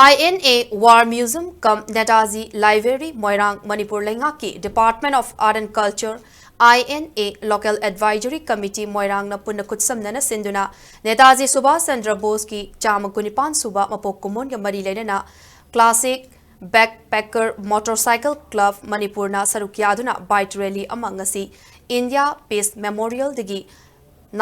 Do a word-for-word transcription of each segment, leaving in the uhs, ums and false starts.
I N A War Museum cum Netaji Library Moirang, Manipur ꯂꯩꯉꯥꯛꯀꯤ Department of Art and Culture, I N A Local Advisory Committee ꯃꯣꯏꯔꯥꯡꯅ ꯄꯨꯟꯅ ꯈꯨꯠꯁꯝꯅꯅ ꯁꯤꯟꯗꯨꯅ ꯅꯦꯇꯥꯖꯤ ꯁꯨꯚꯥꯁ ꯆꯟꯗ꯭ꯔ ꯕꯣꯁꯀꯤ ꯆꯥꯝꯃ ꯀꯨꯟꯅꯤꯄꯥꯟ ꯁꯨꯕ ꯃꯄꯣꯛ ꯀꯨꯝꯑꯣꯟꯒ ꯃꯔꯤ ꯂꯩꯅꯅ Classic Backpacker Motorcycle Club ꯃꯅꯤꯄꯨꯔꯅ ꯁꯔꯨꯛ ꯌꯥꯗꯨꯅ bike rally ꯑꯃ ꯉꯁꯤ India Peace Memorialꯗꯒꯤ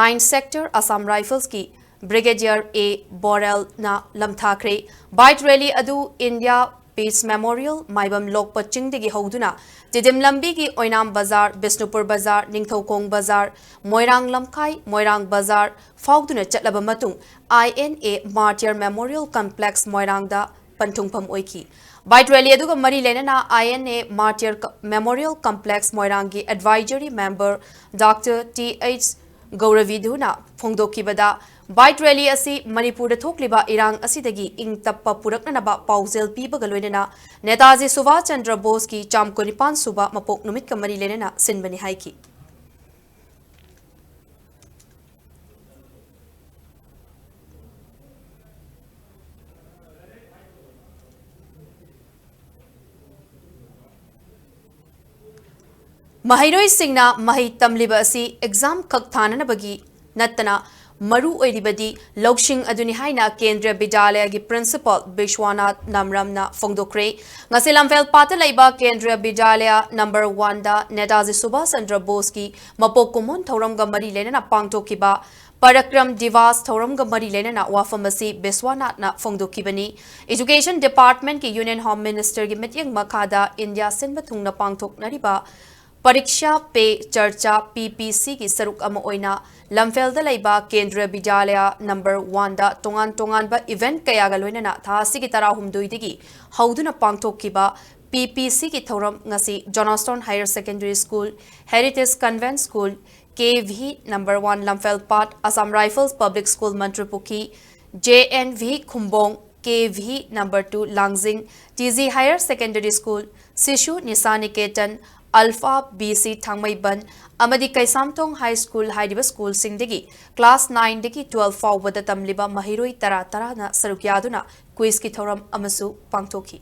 Nine Sector Assam Riflesꯀꯤ Brigadier A ꯕꯣꯔꯦꯜꯅ ꯂꯝꯊꯥꯈ꯭ꯔꯦ꯫ Bike rally ꯑꯗꯨ India Peace Memorial, ꯃꯥꯏꯕꯝ ꯂꯣꯛꯄ ꯆꯤꯡꯗꯒꯤ ꯍꯧꯗꯨꯅ ꯇꯤꯗꯤꯝ ꯂꯝꯕꯤꯒꯤ ꯑꯣꯏꯅꯥꯝ ꯕꯖꯥꯔ, ꯕꯤꯁꯅꯨꯄꯨꯔ ꯕꯖꯥꯔ, ꯅꯤꯡꯊꯧꯈꯣꯡ ꯕꯖꯥꯔ, ꯃꯣꯏꯔꯥꯡ ꯂꯝꯈꯥꯏ, ꯃꯣꯏꯔꯥꯡ ꯕꯖꯥꯔ ꯐꯥꯎꯗꯨꯅ ꯆꯠꯂꯕ ꯃꯇꯨꯡ I N A Martyr Memorial Complex ꯃꯣꯏꯔꯥꯡꯗ ꯄꯟꯊꯨꯡꯐꯝ ꯑꯣꯏꯈꯤ꯫ Bike rally ꯑꯗꯨꯒ ꯃꯔꯤ ꯂꯩꯅꯅ I N A Martyr Co-, Memorial Complex ꯃꯣꯏꯔꯥꯡꯒꯤ Advisory Member Doctor T H ꯒꯧꯔꯕꯤꯙꯨꯅ ꯐꯣꯡꯗꯣꯛꯈꯤꯕꯗ, bike rally ꯑꯁꯤ ꯃꯅꯤꯄꯨꯔꯗ ꯊꯣꯛꯂꯤꯕ ꯏꯔꯥꯡ ꯑꯁꯤꯗꯒꯤ ꯏꯪ ꯇꯞꯄ ꯄꯨꯔꯛꯅꯅꯕ ꯄꯥꯎꯖꯦꯜ ꯄꯤꯕꯒ ꯂꯣꯏꯅꯅ ꯅꯦꯇꯥꯖꯤ ꯁꯨꯚꯥꯁ ꯆꯟꯗ꯭ꯔ ꯕꯣꯁꯀꯤ ꯆꯥꯝ ꯀꯨꯟꯅꯤꯄꯥꯟ ꯁꯨꯕ ꯃꯄꯣꯛ ꯅꯨꯃꯤꯠꯀ ꯃꯔꯤ ꯂꯩꯅꯅ ꯁꯤꯟꯕꯅꯤ ꯍꯥꯏꯈꯤ꯫ ꯃꯍꯩꯔꯣꯏꯁꯤꯡꯅ ꯃꯍꯩ ꯇꯝꯂꯤꯕ ꯑꯁꯤ exam ꯈꯛ ꯊꯥꯅꯅꯕꯒꯤ ꯅꯠꯇꯅ ꯃꯔꯨ ꯑꯣꯏꯔꯤꯕꯗꯤ ꯂꯧꯁꯤꯡ ꯑꯗꯨꯅꯤ ꯍꯥꯏꯅ ꯀꯦꯟꯗ꯭ꯔꯤꯌ ꯕꯤꯗ꯭ꯌꯥꯂꯌꯒꯤ Principal ꯕꯤꯁ꯭ꯋꯥꯅꯥꯊ ꯅꯝꯔꯝꯅ ꯐꯣꯡꯗꯣꯛꯈ꯭ꯔꯦ꯫ ꯉꯁꯤ ꯂꯝꯐꯦꯜ ꯄꯥꯠꯇ ꯂꯩꯕ ꯀꯦꯟꯗ꯭ꯔꯤꯌ ꯕꯤꯗ꯭ꯌꯥꯂꯌ number one ꯗ ꯅꯦꯇꯥꯖꯤ ꯁꯨꯚꯥꯁ ꯆꯟꯗ꯭ꯔ ꯕꯣꯁꯀꯤ ꯃꯄꯣꯛ ꯀꯨꯝꯑꯣꯟ ꯊꯧꯔꯝꯒ ꯃꯔꯤ ꯂꯩꯅꯅ ꯄꯥꯡꯊꯣꯛꯈꯤꯕ ꯄꯔꯥꯀ꯭ꯔꯝ ꯗꯤꯋꯥꯁ ꯊꯧꯔꯝꯒ ꯃꯔꯤ ꯂꯩꯅꯅ ꯋꯥꯐꯝ ꯑꯁꯤ ꯕꯤꯁ꯭ꯋꯥꯅꯥꯊꯅ ꯐꯣꯡꯗꯣꯛꯈꯤꯕꯅꯤ꯫ Education Departmentꯀꯤ Union Home Ministerꯒꯤ ꯃꯤꯠꯌꯦꯡ ꯃꯈꯥꯗ ꯏꯟꯗꯤꯌꯥ ꯁꯤꯟꯕ ꯊꯨꯡꯅ ꯄꯥꯡꯊꯣꯛꯅꯔꯤꯕ ꯄꯔꯤꯛꯁꯥ ꯄꯦ ꯆꯔꯆꯥ, P P Cꯒꯤ ꯁꯔꯨꯛ ꯑꯃ ꯑꯣꯏꯅ ꯂꯝꯐꯦꯜꯗ ꯂꯩꯕ ꯀꯦꯟꯗ꯭ꯔꯤꯌ ꯕꯤꯗ꯭ꯌꯥꯂꯌ number one ꯗ ꯇꯣꯉꯥꯟ ꯇꯣꯉꯥꯟꯕ event ꯀꯌꯥꯒ ꯂꯣꯏꯅꯅ ꯊꯥ ꯑꯁꯤꯒꯤ ꯇꯔꯥꯍꯨꯝꯗꯣꯏꯗꯒꯤ ꯍꯧꯗꯨꯅ ꯄꯥꯡꯊꯣꯛꯈꯤꯕ P P Cꯒꯤ ꯊꯧꯔꯝ ꯉꯁꯤ Johnstone Higher Secondary School, Heritage Convent School, K V number one ꯂꯝꯐꯦꯜ ꯄꯥꯠ, Assam Rifles Public School Mantripukhri, J N V Khumbong, K V number two Langjing, T G Higher Secondary School, Shishu Nisha Niketan, alpha B C Thangmeiband ꯑꯃꯗꯤ Keishamthong high school ꯍꯥꯏꯔꯤꯕ ꯁ꯭ꯀꯨꯜꯁꯤꯡꯗꯒꯤ class ꯅꯥꯏꯟꯗꯒꯤ twelve ꯐꯥꯎꯕꯗ ꯇꯝꯂꯤꯕ ꯃꯍꯩꯔꯣꯏ ꯇꯔꯥ ꯇꯔꯥꯅ ꯁꯔꯨꯛ ꯌꯥꯗꯨꯅ ꯀ꯭ꯋꯤꯖꯀꯤ ꯊꯧꯔꯝ ꯑꯃꯁꯨ ꯄꯥꯡꯊꯣꯛꯈꯤ꯫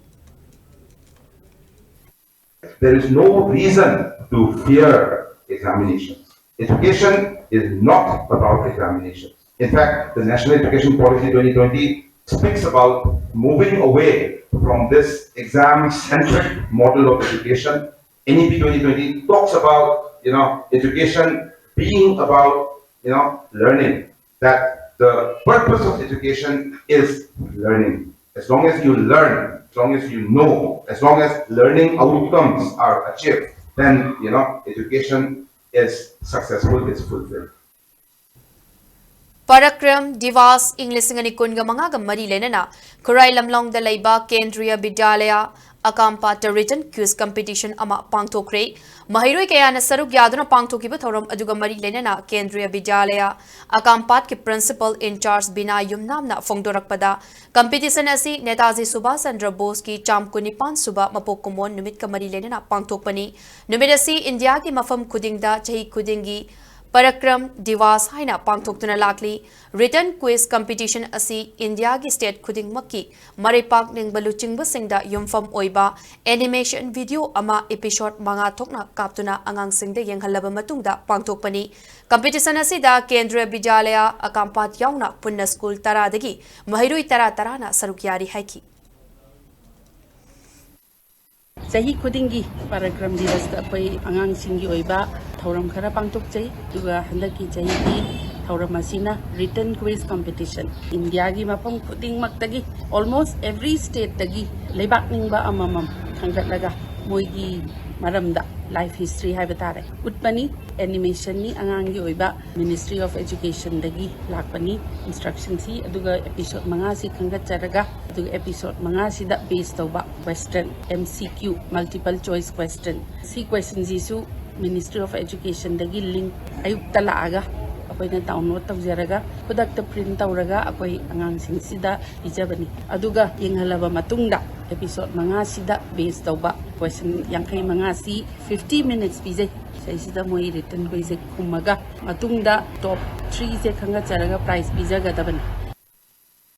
There is no reason to fear examinations. Education is not about examination. In fact, the National Education Policy twenty twenty speaks about moving away from this exam-centric model of education. N E P twenty twenty talks about, you know, education being about, you know, learning. That the purpose of education is learning. As long as you learn, as long as you know, as long as learning outcomes are achieved, then, you know, education is successful, is fulfilled. ꯄꯔꯥꯀ꯭ꯔꯝ Diwas ꯏꯪ ꯂꯤꯁꯤꯡ ꯑꯅꯤ ꯀꯨꯟꯒ ꯃꯉꯥꯒ ꯃꯔꯤ ꯂꯩꯅꯅ ꯈꯨꯔꯥꯏ ꯂꯝꯂꯣꯡꯗ ꯂꯩꯕ ꯀꯦꯟꯗ꯭ꯔꯤꯌ ꯕꯤꯗ꯭ꯌꯥꯂꯌ ꯑꯀꯥꯝꯄꯥꯠꯇ return quiz competition ꯑꯃ ꯄꯥꯡꯊꯣꯛꯈ꯭ꯔꯦ꯫ ꯃꯍꯩꯔꯣꯏ ꯀꯌꯥꯅ ꯁꯔꯨꯛ ꯌꯥꯗꯨꯅ ꯄꯥꯡꯊꯣꯛꯈꯤꯕ ꯊꯧꯔꯝ ꯑꯗꯨꯒ ꯃꯔꯤ ꯂꯩꯅꯅ ꯀꯦꯟꯗ꯭ꯔꯤꯌ ꯕꯤꯗ꯭ꯌꯥꯂꯌ ꯑꯀꯥꯝꯄꯥꯠꯀꯤ ꯄ꯭ꯔꯤꯟꯁꯤꯄꯜ ꯏꯟꯆꯥꯔꯖ ꯕꯤꯅꯥ ꯌꯨꯝꯅꯥꯝꯅ ꯐꯣꯡꯗꯣꯔꯛꯄꯗ, ꯀꯝꯄꯤꯇꯤꯁꯟ ꯑꯁꯤ ꯅꯦꯇꯥꯖꯤ ꯁꯨꯚꯥꯁ ꯆꯟꯗ꯭ꯔ ꯕꯣꯁꯀꯤ ꯆꯥꯝ ꯀꯨꯟꯅꯤꯄꯥꯟ ꯁꯨꯕ ꯃꯄꯣꯛ ꯀꯨꯝꯑꯣꯟ ꯅꯨꯃꯤꯠꯀ ꯃꯔꯤ ꯂꯩꯅꯅ ꯄꯥꯡꯊꯣꯛꯄꯅꯤ꯫ ꯅꯨꯃꯤꯠ ꯑꯁꯤ ꯏꯟꯗꯤꯌꯥꯒꯤ ꯃꯐꯝ ꯈꯨꯗꯤꯡꯗ ꯆꯍꯤ ꯈꯨꯗꯤꯡꯒꯤ ꯄꯔꯥꯀ꯭ꯔꯝ ꯗꯤꯋꯥꯁ ꯍꯥꯏꯅ ꯄꯥꯡꯊꯣꯛꯇꯨꯅ ꯂꯥꯛꯂꯤ꯫ ꯔꯤꯇꯟ ꯀ꯭ꯋꯤꯖ ꯀꯝꯄꯤꯇꯤꯁꯟ ꯑꯁꯤ ꯏꯟꯗꯤꯌꯥꯒꯤ ꯁ꯭ꯇꯦꯠ ꯈꯨꯗꯤꯡꯃꯛꯀꯤ ꯃꯔꯩꯄꯥꯛ ꯅꯤꯡꯕ ꯂꯨꯆꯤꯡꯕꯁꯤꯡꯗ ꯌꯨꯝꯐꯝ ꯑꯣꯏꯕ ꯑꯦꯅꯤꯃꯦꯁꯟ ꯚꯤꯗꯤꯑꯣ ꯑꯃ ꯏꯄꯤꯁꯣꯗ ꯃꯉꯥ ꯊꯣꯛꯅ ꯀꯥꯞꯇꯨꯅ ꯑꯉꯥꯡꯁꯤꯡꯗ ꯌꯦꯡꯍꯜꯂꯕ ꯃꯇꯨꯡꯗ ꯄꯥꯡꯊꯣꯛꯄꯅꯤ꯫ ꯀꯝꯄꯤꯇꯤꯁꯟ ꯑꯁꯤꯗ ꯀꯦꯟꯗ꯭ꯔꯤꯌ ꯕꯤꯗ꯭ꯌꯥꯂꯌ ꯑꯀꯥꯝꯄꯥꯠ ꯌꯥꯎꯅ ꯄꯨꯟꯅ ꯁ꯭ꯀꯨꯜ ꯇꯔꯥꯗꯒꯤ ꯃꯍꯩꯔꯣꯏ ꯇꯔꯥ ꯇꯔꯥꯅ ꯁꯔꯨꯛ ꯌꯥꯔꯤ ꯍꯥꯏꯈꯤ꯫ ꯆꯍꯤ ꯈꯨꯗꯤꯡꯒꯤ ꯄꯔꯥꯀ꯭ꯔꯝ ꯗꯤꯋꯁꯇ ꯑꯩꯈꯣꯏ ꯑꯉꯥꯡꯁꯤꯡꯒꯤ ꯑꯣꯏꯕ ꯊꯧꯔꯝ ꯈꯔ ꯄꯥꯡꯊꯣꯛꯆꯩ꯫ ꯑꯗꯨꯒ ꯍꯟꯗꯛꯀꯤ ꯆꯍꯤꯒꯤ ꯊꯧꯔꯝ ꯑꯁꯤꯅ ꯔꯤꯇꯟ ꯀ꯭ꯋꯤꯖ ꯀꯝꯄꯤꯇꯤꯁꯟ, ꯏꯟꯗꯤꯌꯥꯒꯤ ꯃꯐꯝ ꯈꯨꯗꯤꯡꯃꯛꯇꯒꯤ, almost every stateꯇꯒꯤ ꯂꯩꯕꯥꯛ ꯅꯤꯡꯕ ꯑꯃꯃꯝ ꯈꯟꯒꯠꯂꯒ ꯃꯣꯏꯒꯤ ꯃꯔꯝꯗ, ꯂꯥꯏꯐ ꯍꯤꯁꯇ꯭ꯔꯤ ꯍꯥꯏꯕ ꯇꯥꯔꯦ, ꯎꯠꯄꯅꯤ꯫ ꯑꯦꯅꯤꯃꯦꯁꯟꯅꯤ, ꯑꯉꯥꯡꯒꯤ ꯑꯣꯏꯕ, Ministry of Educationꯗꯒꯤ ꯂꯥꯛꯄꯅꯤ ꯏꯟꯁꯇ꯭ꯔꯛꯁꯟꯁꯤ꯫ ꯑꯗꯨꯒ ꯑꯦꯄꯤꯁꯣꯗ ꯃꯉꯥꯁꯤ ꯈꯟꯒꯠꯆꯔꯒ, ꯑꯗꯨꯒ ꯑꯦꯄꯤꯁꯣꯗ ꯃꯉꯥꯁꯤꯗ ꯕꯦꯁ ꯇꯧꯕ ꯀ꯭ꯋꯦꯁꯇꯟ, M C Q, multiple choice question, ꯁꯤ ꯀ꯭ꯋꯦꯁꯇꯟꯁꯤꯁꯨ Ministry of Educationꯗꯒꯤ ꯂꯤꯡ ꯑꯌꯨꯛꯇ ꯂꯥꯛꯑꯒ ꯑꯩꯈꯣꯏꯅ download ꯇꯧꯖꯔꯒ ꯈꯨꯗꯛꯇ print ꯇꯧꯔꯒ ꯑꯩꯈꯣꯏ ꯑꯉꯥꯡꯁꯤꯡꯁꯤꯗ ꯄꯤꯖꯕꯅꯤ꯫ ꯑꯗꯨꯒ ꯌꯦꯡꯍꯜꯂꯕ ꯃꯇꯨꯡꯗ episode ꯃꯉꯥꯁꯤꯗ base ꯇꯧꯕ question ꯌꯥꯡꯈꯩ ꯃꯉꯥꯁꯤ fifty minutes ꯄꯤꯖꯩ꯫ ꯁꯤꯗꯩꯁꯤꯗ ꯃꯣꯏ written quiz ꯁꯦ ꯈꯨꯝꯃꯒ ꯃꯇꯨꯡꯗ top three ꯁꯦ ꯈꯟꯒꯠꯆꯔꯒ prize ꯄꯤꯖꯒꯗꯕꯅꯤ꯫